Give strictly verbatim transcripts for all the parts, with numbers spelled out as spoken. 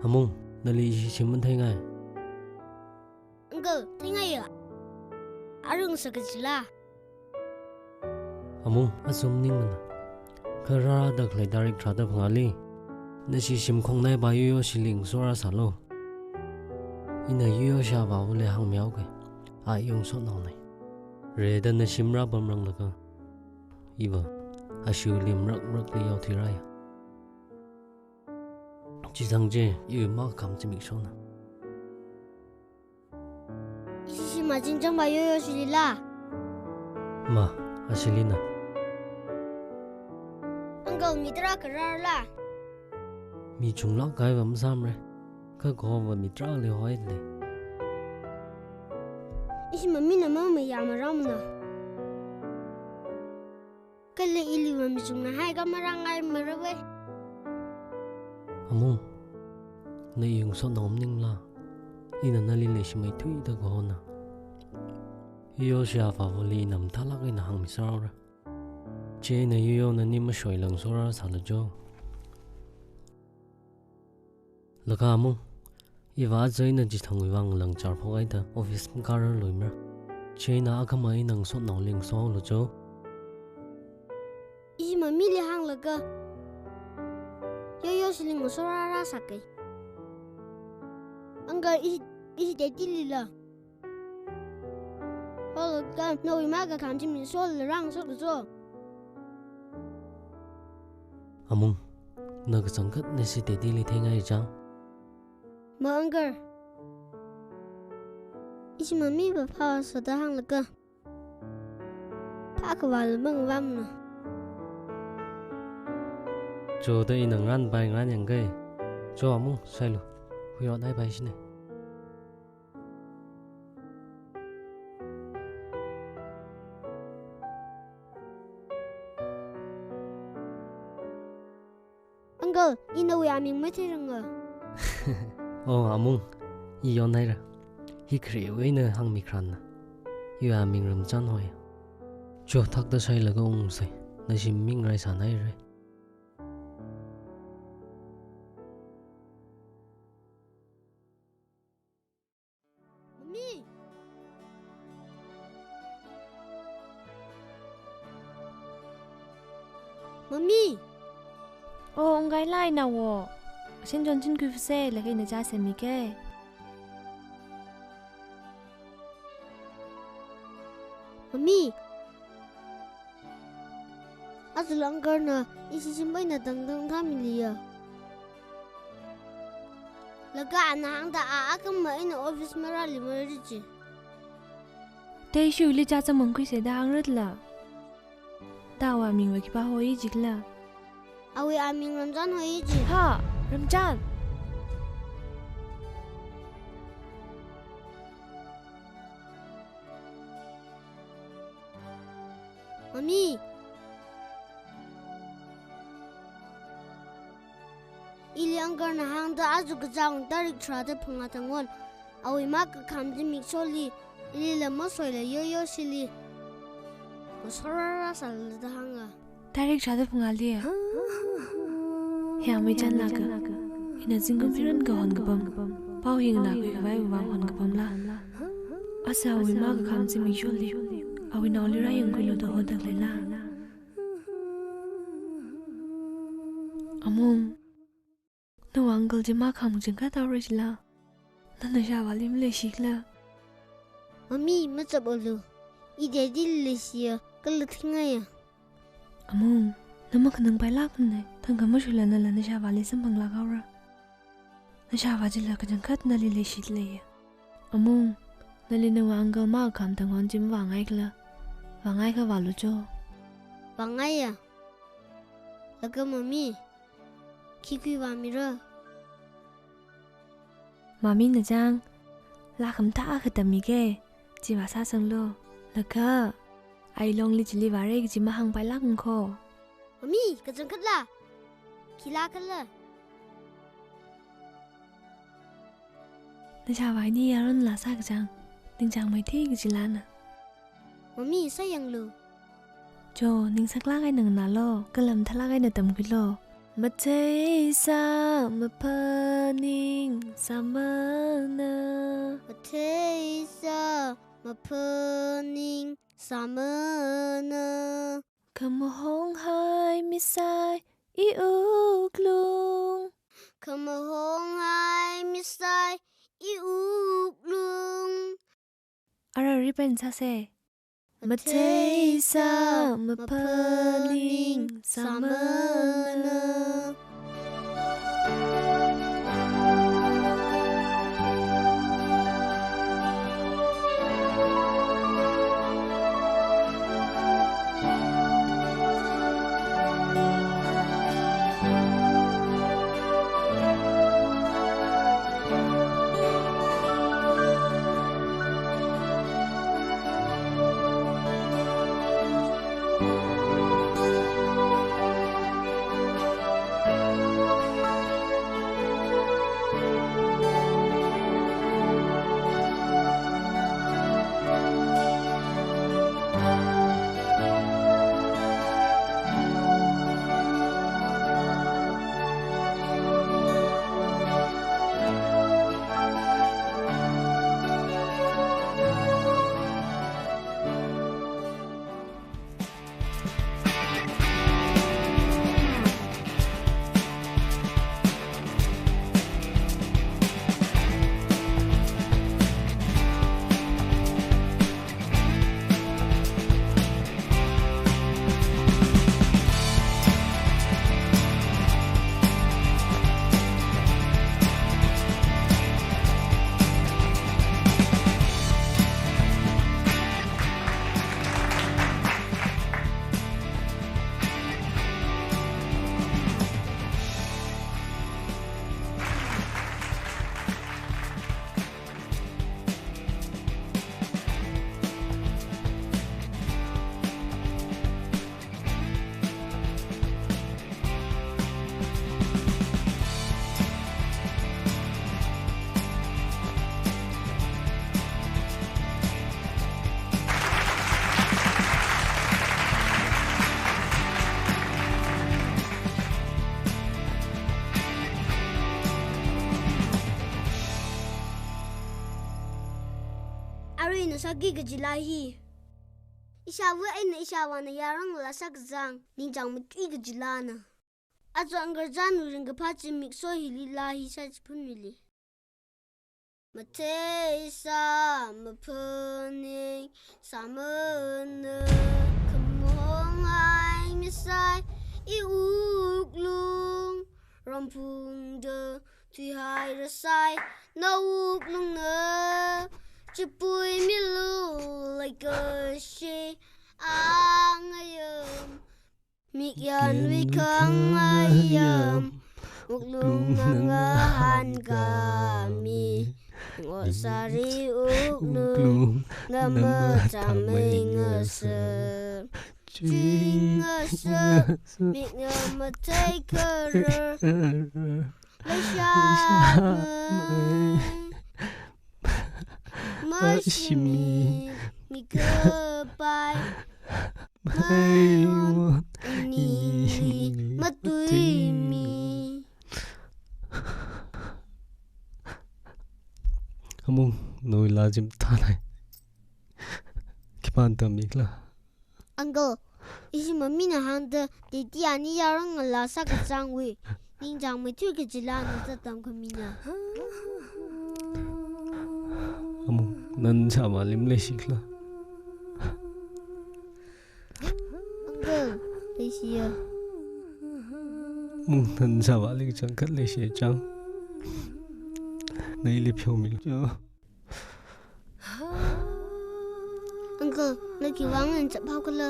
Amung, nali ishi shim matheingai? Uncle, theingaiya. Arui ngasakki jila? Amung, aja maningmana. Kha rāda khalei tarik tharāda phangāli nashi shimkhongnaipa Yoyoshili ngasorāsālu. Ina Yoyoshi avāvali hāngmihaoki. A iwui ngasotnaonei. Rida na shim rāpamranglakha, iva ashiwuili marak marakli yaothuirāya. Chithang chi iwui makakham zimikshona. Ishi shim machinchangpa Yoyoshilila? Ma, ashilina. Uncle, mi tarākha rārala? Mi chunglāk kahaiva masāmara. Kha kahova mi tarāli hoilei. Ishi mummyna mamayā marāmana. Kala iliva mi chungnahai kha marāngaimara ve. Amung, na iwui ngasotnao maningla? Ina nali leishimeithuida kahona. Yoyoshi avāvali ina mathālāk eina hāngmiserhaora. Chieina Yoyona nali mashoila ngasorāsālu jo. Laga Amung, iva aja ina chithangwui vang langchar phokhaida office makārarluimara. Chieina akhama ina ngasotnaoli ngasohaolu jo. Ishi mummyli hānglaga Yoyoshili ngasorārāsāki. Uncle, ishi, ishi daddylila? Holaga nawui makakham zimikshola rāngasotlu jo. Amung, na kachangkhat nashi daddyli theingai chang? Ma uncle, ishi mummyva phāsāda hānglaga phākhavāla mangavāmana. Choda ina ngarānpai ngarānyangki. Cho Amung, shailu. Huiot haipai shine. Uncle, i nawui aming matheiranga. Oh, Amung, i yonhaira. Hi kharewui eina hāngmikharāna. Iwui aming Ramchan hoi. Cho, thakta shailaga ungsei. Nashi ming raisānhaira. Mummy! Mummy! Oh, ungkailā ina wo. Shinchon chinkhui phase, laga ina chā semiki. Mummy! Aja uncle na ishi shimpai eina tangtang thāmiliya. Laga ana hāngda a akhama eina office marālimara chi. Tei shuili chāzang mangkhuise da hāngrala. Da awui amingva khipā hoi jikhala? Awui aming Ramchan hoi ji. Ha, Ramchan. Mummy. Ili uncle na hāngda aja kachāng tarik tharāda phangā tangwon awui makakham zimiksholi, ilila masoila Yoyoshili ngasorārāsālu da hānga. Tarik tharāda phangāli. He amei chānlaga, ina zingkum hiran kahon kapam, pao hi nganākhui khavai vang hon kapamla? Aja awui makakham zimiksholi, awui naoli rāyangkhuilu da honda khaleila? Amung, nawui uncle chi makakham chingkha taora jila? Na nashāvāli maleishikhala? Mummy, machapalu. I daddylila leishiya, kala thingaiya. Amung, na makhanangpailākmana, thangkha mashuila nala nashāvāli samphanglāk haora. Nashāvā chila kachangkhat nali leishida leiya. Amung, nali nawui uncle makakham tangwon chi mavāngaikhala? Vāngaikha vālu cho. Vāngaiya. Laga Mummy, khi khuivāmira? Mummy na chang, laa khamathā akha tammike, chi vāsāsanglu. Laga, awui longli chili vāra kaji mahāngpailākmana kho. Mummy, kachangkhatla? Khilākhala? Nashāvā ini yaron laa sākachang, ningchāngmeithui kajilana. Mummy, sāyanglu. Cho, ning saklāk eina nganālu, kala mathālāk eina tamkhuilu. Matheisā maphaningsāmana. Matheisā maphaningsāmana. Khamahong haimi sai iwuklung. Khamahong haimi sai iwuklung. Ara repeat sāsa. Matheisā maphaningsāmana. Arui ina sāki kajila hi. Ishāva eina ishāvāna yaranglā sākazang, ningchāng matui kajilana. Aja ngarchan ringkaphā zimiksho hili laa hi sāchiphunmili. Matheisā maphaningsāmana, khamahong haimi sai iwuklung, ramphungda thuihairasai nawuklungna, chipuimilu leikashi angayam, mikyanwui khangayam, wuklungna ngahānkami, ngosāri wuklungna mathāmei ngasa, ching ngasa, mikna matheikharar, leishāmei, mashimi, mikapai, maiwon, ini, matuimi. Amung, nawui laa chi mathālei. Khipāna tammi khala? Uncle, ishi mummyna hāngda, titi ani yaranglā sākazangwui ningchāng matui kajilana da tamkhamina. Amung, nana ishāvāli maleishi khala? Uncle, leishiya. Amung, nana ishāvāli kachangkhat leishiya chang. Naili pheomilu. Uncle, na khiwui vang eina chapphao khala?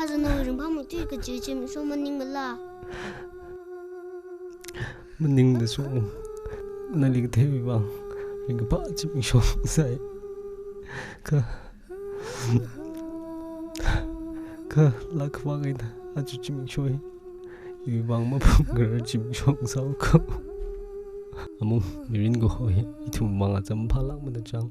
Aja nawui ringphā matui kaji zimiksho maningmala? Maningda sho. Nali katheiwui vang ringkaphā zimiksho sai. Kha, kha laa khavā eina aja zimiksho hi iwui vang maphungkharar zimiksho sāhao kha. Amung, mirin kaho hi ithum vang acham phālākmana chang.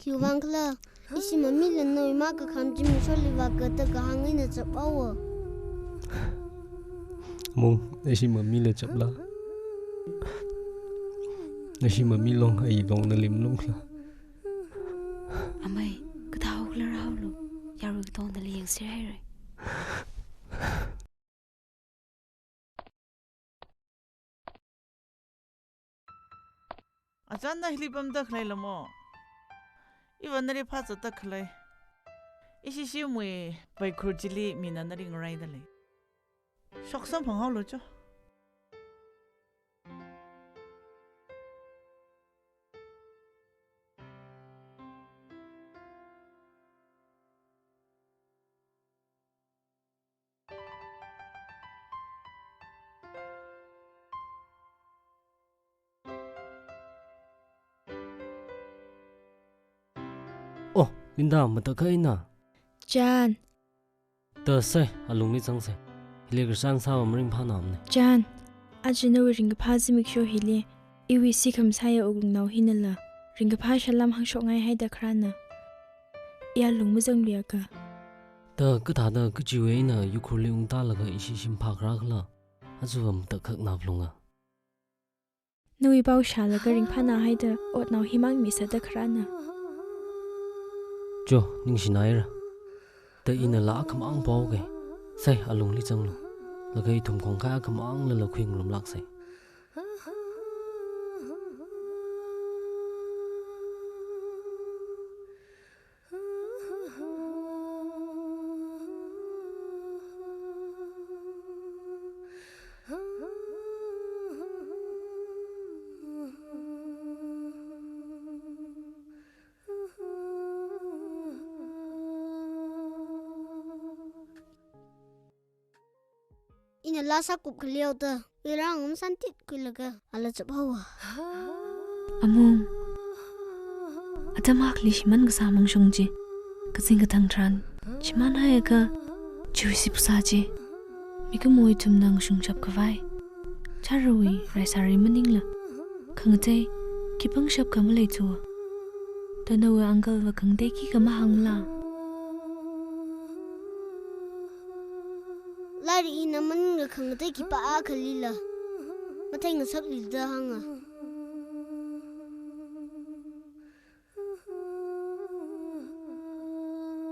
Khiwuivang khala, ishi mummy la nawui makakham chi misholi vākada kahāng eina chaphaowa. Mung, ishi mummy la chapla? Ishi mummy long, ayi long nali malung khala? Amei, kathā khala rāhaolu. Yarui katongda lei yangser haira. Achan, na hili pamda khalei lamo? Iva nali phāzatda khalei. Ishi shimwui vaikhur chili mina nali ngaraida lei. Shoksamphang haolu cho. Oh, Linda, matakhak eina. Chan. Da sai, alungli zangsai. Hili khararchan sāva maringphānamana. Chan, aja nawui ringkaphā zimiksho hili, iwui sikham sāya wuklungnao hinala ringkaphā salam hāngshokngai haida kharāna. Iya lung mazangluiakha. Da kathāda kachiwui eina Ukhrulli ungtālaga ishi shim phākharā khala? Aja va matakhakna phalunga. Nawui pao shālaga ringphāna haida otnao himang misāda kharāna. Cho, ningshinaira. Da inala akhamang paoga. Sai, alungli zanglu. Laga ithum khongkhai akhamanglala khuingarumlāksai. Inala sākup khaleo da, iwui rāngarum santit khuilaga, ala chaphaowa. Amung, atam akhali shimān kasā mangshong chi, kazing katang tharan shimān haiakha, chiwui sipsā chi, mikumowui ithumna ngashungshap khavai, chārawui raisāri maningla, khangatei khipāngshap kha maleithuwa. Da nawui uncle va khangatei khikha mahāngla? Lairik hina maningla khangatei khipā akhalila matheingasakli da hānga.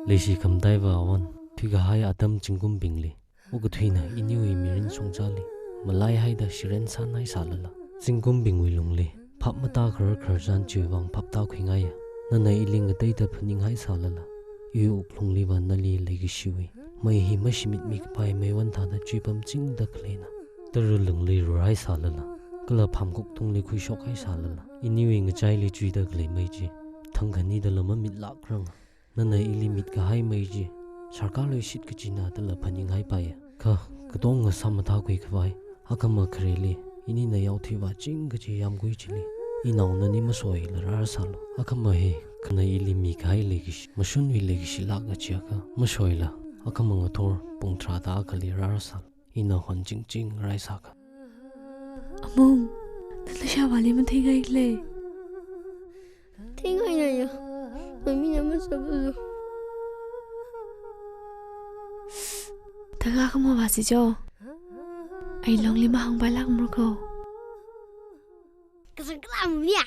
Leishi khamataiva awan, thuikahai atam zingkumbingli, okathuina iniwui mirin shongzali malai haida shiren sānhaisālala, zingkumbingwui lungli phap matākharar khararchan chiwui vang phap tākhuingaiya. Nana ili ngateida phaninghaisālala, iwui wuklungliva nali leikashiwui mei hi mashimitmi kapai meiwan thāda chuipamchingda khaleina. Tara lungli rurhaisālala, kala phamkuk tungli khuishokhaisālala, iniwui ngachaili chuida khalei mei chi thangkhanidala mamitlākranga. Nana ili mitkahai mei chi, sarkarwui shitkachina dala phaninghaipaiya. Kha, katonga sāmathākhui khavai, akhama khareli, inina yaothui vāching kachi yamkui chili, inao nani masoila rārsālu. Akhama hi, khana ili mikahai leikashi, mashunwui leikashilāk kachiakha, masoila, akhama ngathor pung tharāda akhali rārsālu. Ina honchingching raisākha. Amung, nala shāvāli matheingailei. Theingainaiya, mummy na masāpalu. Thākha khamavāsi cho. Ayi longli mahāngpailākmara ko. Kazang kala mummy a?